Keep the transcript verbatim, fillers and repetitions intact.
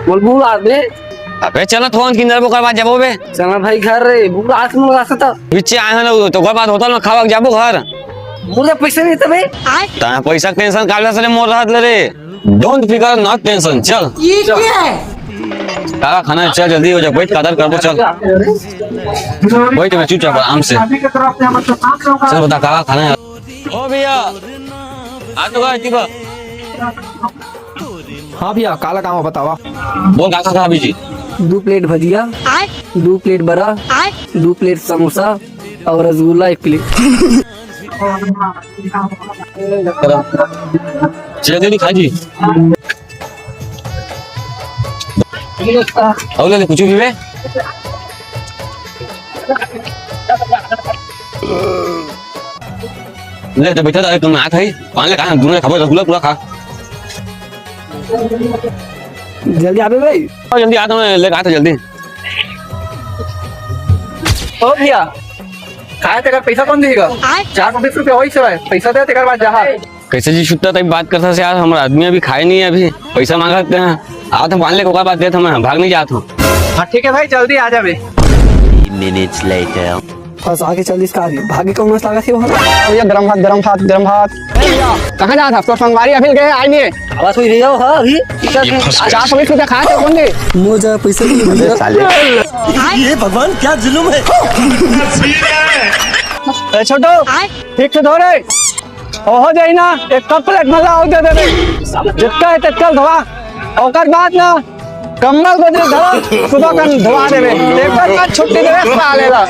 बोल, बोल आदमी। अबे चल थोन किंदर, ओकर बाद जाबो बे। चल भाई घर रे, बोल आज मुलाकात था। पीछे आए हैं ना, तो ओकर बाद होटल में खावा के जाबो घर। मोर जब पैसा नहीं था बे। ता पैसा के टेंशन काटला से मोर रहत ले रे। Don't figure, not tension, चल। ये क्या है? का खाना है? चल जल्दी हो जा, बैठ कदर करबो, चल। बैठ बे चुपचाप आराम से। चल बता का खाना है? ओ भैया, आ तो गए, ठीक है। हाँ भैया, काला काम है, बतावा। बोल, का, का, का, अभी जी? दो प्लेट भजिया, दो प्लेट बड़ा, दो प्लेट समोसा और रसगुल्ला एक प्लेट। चल, जल्दी खा जी। और ले ले, कुछ भी बे। ले, तो बैठा था, तुम आत है, पान ले खा, दोनों खाबो, रसगुल्ला पूरा खा। जल्दी आबे भाई। और जल्दी आ, तो मैं लेके आता जल्दी। ओ भैया, खाए तेकर पैसा कौन देगा? चार सौ बीस रुपया वही से है, पैसा दे तेकर बाद जहाँ। कैसे जी छुट्टा तक बात करता से यार, हमारा आदमी अभी खाए नहीं है, अभी पैसा मांगते हैं। आओ तो मान ले, ओकर बाद देत हमें, भाग नहीं जात हूँ। हाँ ठीक है भाई, जल्दी आ जाबे। Minutes later। फंसा के चल इसका आगे। भागे कौन मस्त लागत है वहाँ? भैया, गरम भात, गरम भात, गरम भात। कहाँ जात हस? तोर संगवारी अभी गए, आए नहीं। आवाज हुई रही हो, हाँ, अभी। चार सौ बीस रुपया खाए थे, कौन दे? मोजा पैसा नहीं भैया। साले। ये भगवान, क्या जुल्म है। ए, छोटू, ठीक से धो रे। ओहो जाई ना, एक कप प्लेट में लाओ दे देबे। जितना है, तत्काल धोआ। ओकर बाद ना, कम्बल को दे धरो, सुबह कन धोआ देबे। एक बार बाद छुट्टी देबे, साले ला।